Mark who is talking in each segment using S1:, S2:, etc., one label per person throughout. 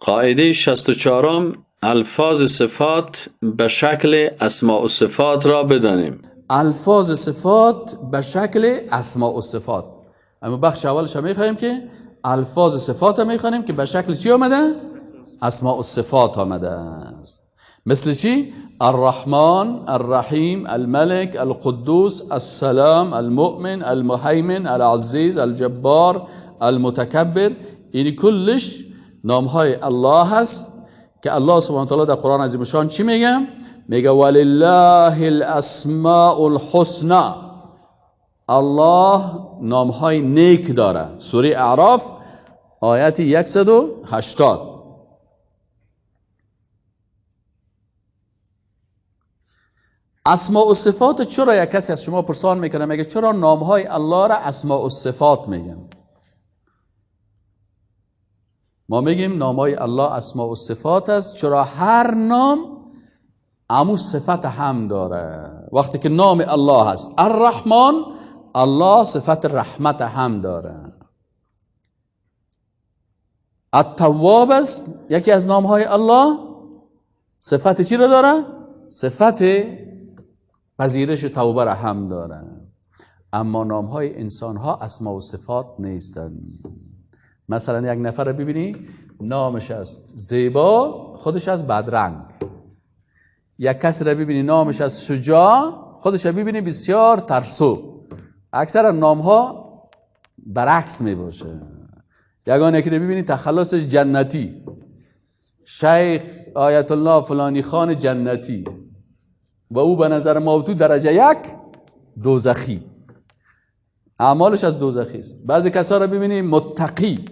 S1: قاعده 64، الفاظ صفات به شکل اسماء و صفات را بدانیم.
S2: الفاظ صفات به شکل اسماء و صفات. اما بخش اولش میخوایم که الفاظ صفات میخوانیم که به شکل چی آمده؟ اسماء و صفات آمده است. مثل چی؟ الرحمن، الرحیم، الملک، القدوس، السلام، المؤمن، المهیمن، العزیز، الجبار، المتکبر. این کلش نامهای الله هست که الله سبحانه وتعالی در قرآن عظیم شان چی میگه؟ میگه ولله الاسماء الحسنى. الله نامهای نیک داره. سوره اعراف آیت 180. اسماء و صفات چرا یک کسی از شما پرسان میکنه میگه چرا نامهای الله را اسماء و صفات میگن؟ ما میگیم نامهای الله اسماء و صفات است چرا هر نام امو صفت هم داره. وقتی که نام الله هست الرحمن، الله صفت رحمت هم داره. التواب است یکی از نامهای الله، صفت چی را داره؟ صفت پذیرش توبه را هم داره. اما نامهای انسان ها اسما و صفات نیستند. مثلا یک نفر را ببینی نامش است زیبا، خودش از بدرنگ. یک کسی را ببینی نامش از شجاع، خودش را ببینی بسیار ترسو. اکثر نام ها برعکس می باشه. یگانه یکی را ببینی تخلصش جنتی، شیخ آیت الله فلانی خان جنتی، و او به نظر ما تو درجه یک دوزخی، اعمالش از دوزخی است. بعضی کسا را ببینی متقی،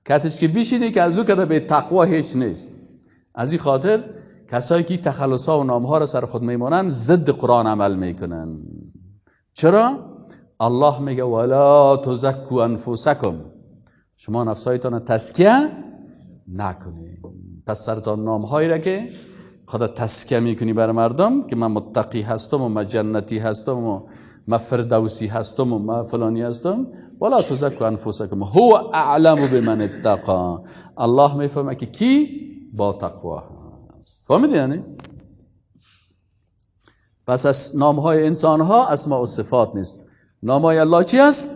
S2: کتش که بیشینی که از او که به تقوا هیچ نیست. از این خاطر کسایی که تخلص ها و نام ها را سر خود میمانند ضد قرآن عمل میکنن. چرا؟ الله میگه ولا تزکوا انفسکم، شما نفسایتان را تزکیه نکنید. پس سرتان نام هایی را که خدا تزکیه میکنی بر مردم که من متقی هستم و من جنتی هستم و من فردوسی هستم و من فلانی هستم، ولا تزکوا انفسکم هو اعلم بمن اتقا. الله میفهمه که کی با تقوا هست. فهمیدی یعنی؟ پس از نامهای انسان ها اسماء و صفات نیست. نامهای الله چی است؟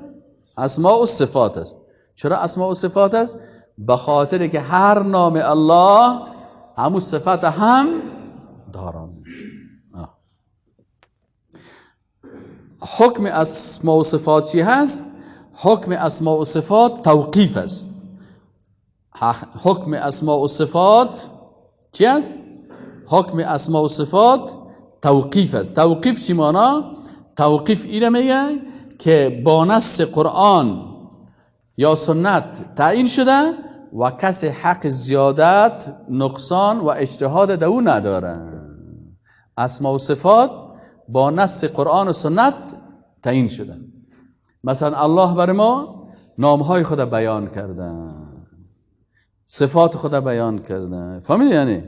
S2: اسماء و صفات است. چرا اسماء و صفات است؟ به خاطر که هر نام الله همون صفت هم دارن. حکم اسماء و صفات چی هست؟ حکم اسماء و صفات توقیف است. حکم اسماء و صفات چی است؟ حکم اسماء و صفات توقیف است. توقیف چی معنا؟ توقیف اینه میگه که با نص قرآن یا سنت تعیین شده و کسی حق زیادت، نقصان و اجتهاد در او نداره. اسماء و صفات با نص قرآن و سنت تعیین شده. مثلا الله بر ما نامهای خود بیان کرده، صفات خود بیان کرده. فهمیدی یعنی؟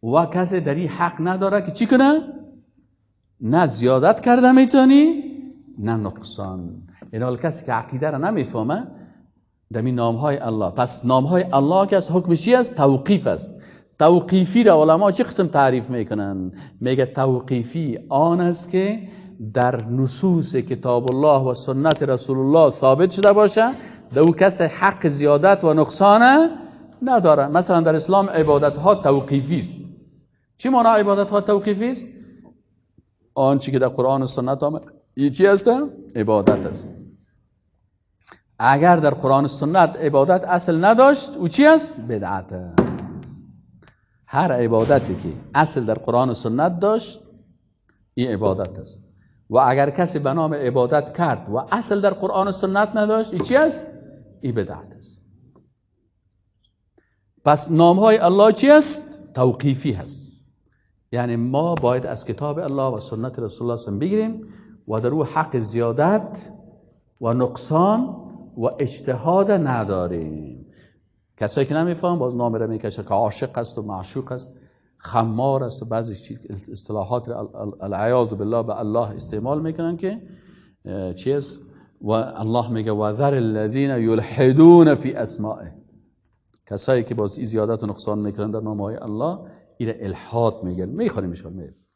S2: و کسی در این حق نداره که چی کنه؟ نه زیادت کرده میتونی نه نقصان. این حال کسی که عقیده را نمیفهمه در این نامهای الله. پس نامهای الله که از حکمش چی است؟ توقیف است. توقیفی را علما چه قسم تعریف میکنن؟ میگه توقیفی آن است که در نصوص کتاب الله و سنت رسول الله ثابت شده باشه، در او کس حق زیادت و نقصان نداره. مثلا در اسلام عبادت ها توقیفی است. چی معنا عبادت ها توقیفی است؟ آنچه که در قرآن و سنت آمد این چی است؟ عبادت است. اگر در قرآن و سنت عبادت اصل نداشت او چی است؟ بدعت است. هر عبادتی که اصل در قرآن و سنت داشت این عبادت است. و اگر کسی به نام عبادت کرد و اصل در قرآن و سنت نداشت این چی است؟ این بدعت است. پس نامهای الله چی است؟ توقیفی هست. یعنی ما باید از کتاب الله و سنت رسول الله صلی بگیریم و در او حق زیادت و نقصان و اجتهاد نداریم. کسایی که نمیفهم باز نام را میکشه که عاشق است و معشوق است، خمار است و بعضی اصطلاحات العیاذ بالله به الله استعمال میکنن که چی است؟ و الله میگه وذر الذین یلحدون فی اسمائه. کسایی که باز زیادت و نقصان میکنن در نام های الله، ایره الحاد میگن. میخوانیم ان.